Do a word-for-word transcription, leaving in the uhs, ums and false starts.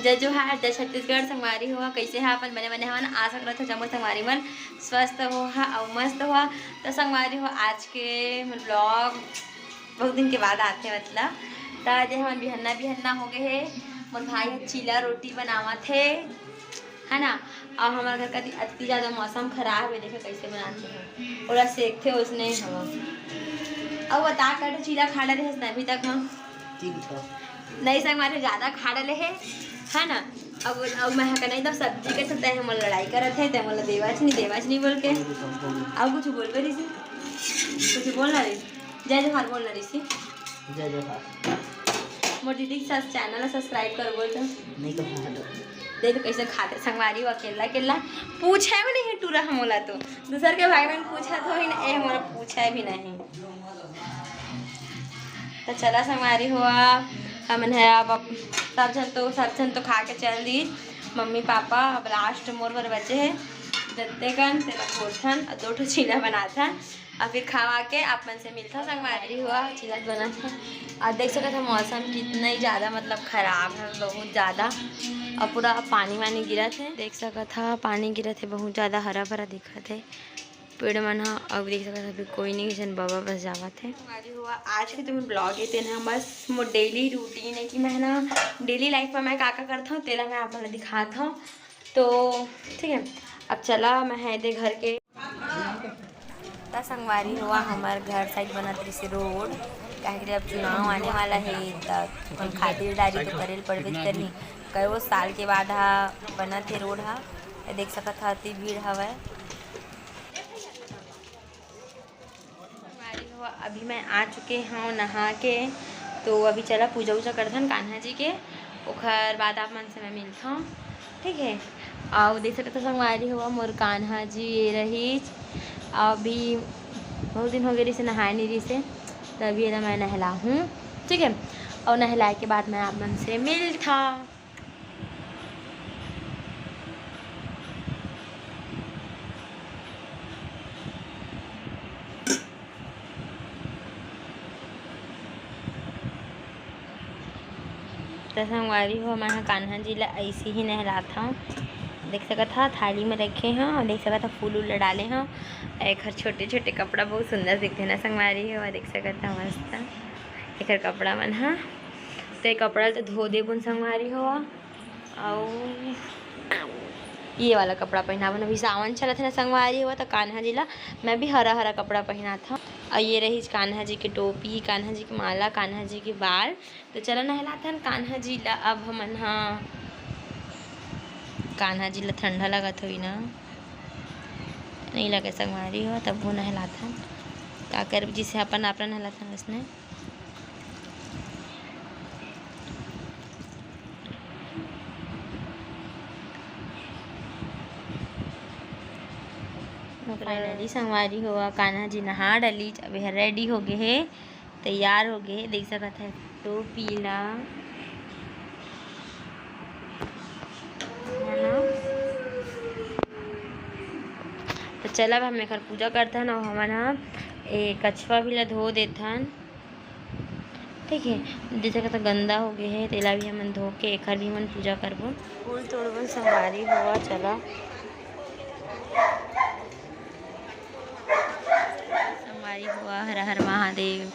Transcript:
जय जोहार, जय छत्तीसगढ़। संगवारी हो, कइसे हा? अपन बने बने हवन। आशा करत हो जम्मो संगवारी मन स्वस्थ हो हा अउ मस्त हो। तो संगवारी हो, आज के मोर vlog बहुत दिन के बाद आथे, मतलब। त आज हमन बिहन्ना बिहन्ना हो गए हे। मोर भाई ह चीला रोटी बनावत हे, है ना? अउ हमर घर कति अति ज्यादा मौसम खराब हे, देखो कइसे बनाथे हे, ओला सेकथे ओसने हवा। अउ बता, कटो चीला खा डरे हस ना अभी तक? हम तीन ठो। नहीं संगवारी, ज्यादा खा डले हे, है ना? अब अब मैं कहा नहीं, तब सब्जी के साथ तय हमन लड़ाई करत हे, तय मोला देवाच नहीं, देवाच नहीं बोल के। अउ कुछ बोल बर रिसी, कुछ बोलना रिसी। जय जोहार बोलना रिसी। जय जोहार। मोर दीदी के साथ channel ला subscribe कर बोल तो। नहीं तो हाँ तो। देख कइसे खाथे संगवारी हो, अकेला अकेला। पूछे भी नहीं टूरा हमोला तो। दूसर के भाई मन पूछत होही ना, ए हमोला पूछे भी नहीं। तो चला संगवारी हो, हमन है अब अप-, सब झन तो, सब झन तो खा के चल दी। मम्मी पापा अब last मोर बर बचे हे। जत्ते कन तेला फोड़थन अउ दो ठो चीला बनाथन। अउ फिर खवा के आप मन से मिलथन संगवारी हो। चीला बनाथन। अउ देख सकत हो मौसम कितना ही ज्यादा, मतलब, खराब है, बहुत ज्यादा। अउ पूरा पानी वानी गिरत हे, देख सकत हो पानी गिरत हे, बहुत ज्यादा हरा भरा दिखत हे पेड़ मन ह। अउ देख सकत हो अभी कोई नहीं, जन बबा बस जावत हे। संगवारी हो, आज के जो vlog हे तेन ह बस मोर daily routine हे कि मैं ना daily life में मैं का का करत हूँ तेला मैं आप मन ला दिखात हूँ। तो ठीक है, अब चला मैं है दे घर के। त संगवारी हो, हमर घर side बनत रहिसे road, काहे कि अब चुनाव आने वाला हे, त खातिरदारी तो करे ल पड़बेच करही। कई वो साल के बाद हा बनत हे road हा, त देख सकत हा, अति भीड़ हवय। संगवारी हो, अभी मैं आ चुके हूँ नहा के, तो अभी चला पूजा वूजा करथन कान्हा जी के, ओखर बाद आप मन से मैं मिलथौं। ठीक है, अउ देख सकत हो संगवारी हो, मोर कान्हा जी ये रहीच। अभी बहुत दिन हो गए रिसे, नहाए नहीं रिसे, तभी एला मैं नहलाहूँ। ठीक है, अउ नहलाए के बाद मैं आप मन से मिलथौं। त संगवारी हो, मैं ह कान्हा जी ला अइसे ही नहलात हव। देख सकत ह, थाली में रखे हव, देख सकत ह, फूल उल डाले हव। एखर छोटे-छोटे कपड़ा बहुत सुंदर दिखथे ना संगवारी हो, देख सकत ह, मस्त एखर कपड़ा मन ह। त ये कपड़ा ल तो धो देबुन संगवारी हो। अउ ये वाला कपड़ा पहिनावन, अभी सावन चलत हे ना संगवारी हो, त कान्हा जी ला मैं भी हरा-हरा कपड़ा पहिनात हव। अउ ये रहीच कान्हा जी के टोपी, कान्हा जी के माला, कान्हा जी के बाल। तो चला नहलाथन कान्हा जी ला अब हमन ह। कान्हा जी ला ठंडा लगत होही ना? नहीं लगे संगवारी हो, तब वो नहलाथन। का करबे, जिसे अपन आप नहलाथन वैसने। Finally संगवारी हो, कान्हा जी नहा डलीच, अब एहर ready हो गे हे, तैयार हो गे हे। देख सकत हे टोपी ला, है ना? तो चला, अब हम एखर पूजा करथन अउ हमन ह ए कछवा भी ला धो देथन। ठीक है, जैसे कहता गंदा हो गया है, तेला भी हमन धो के एखर भी हमन पूजा करबो। फूल तोड़बो संगवारी हो, चला। संगवारी हो, हर हर महादेव।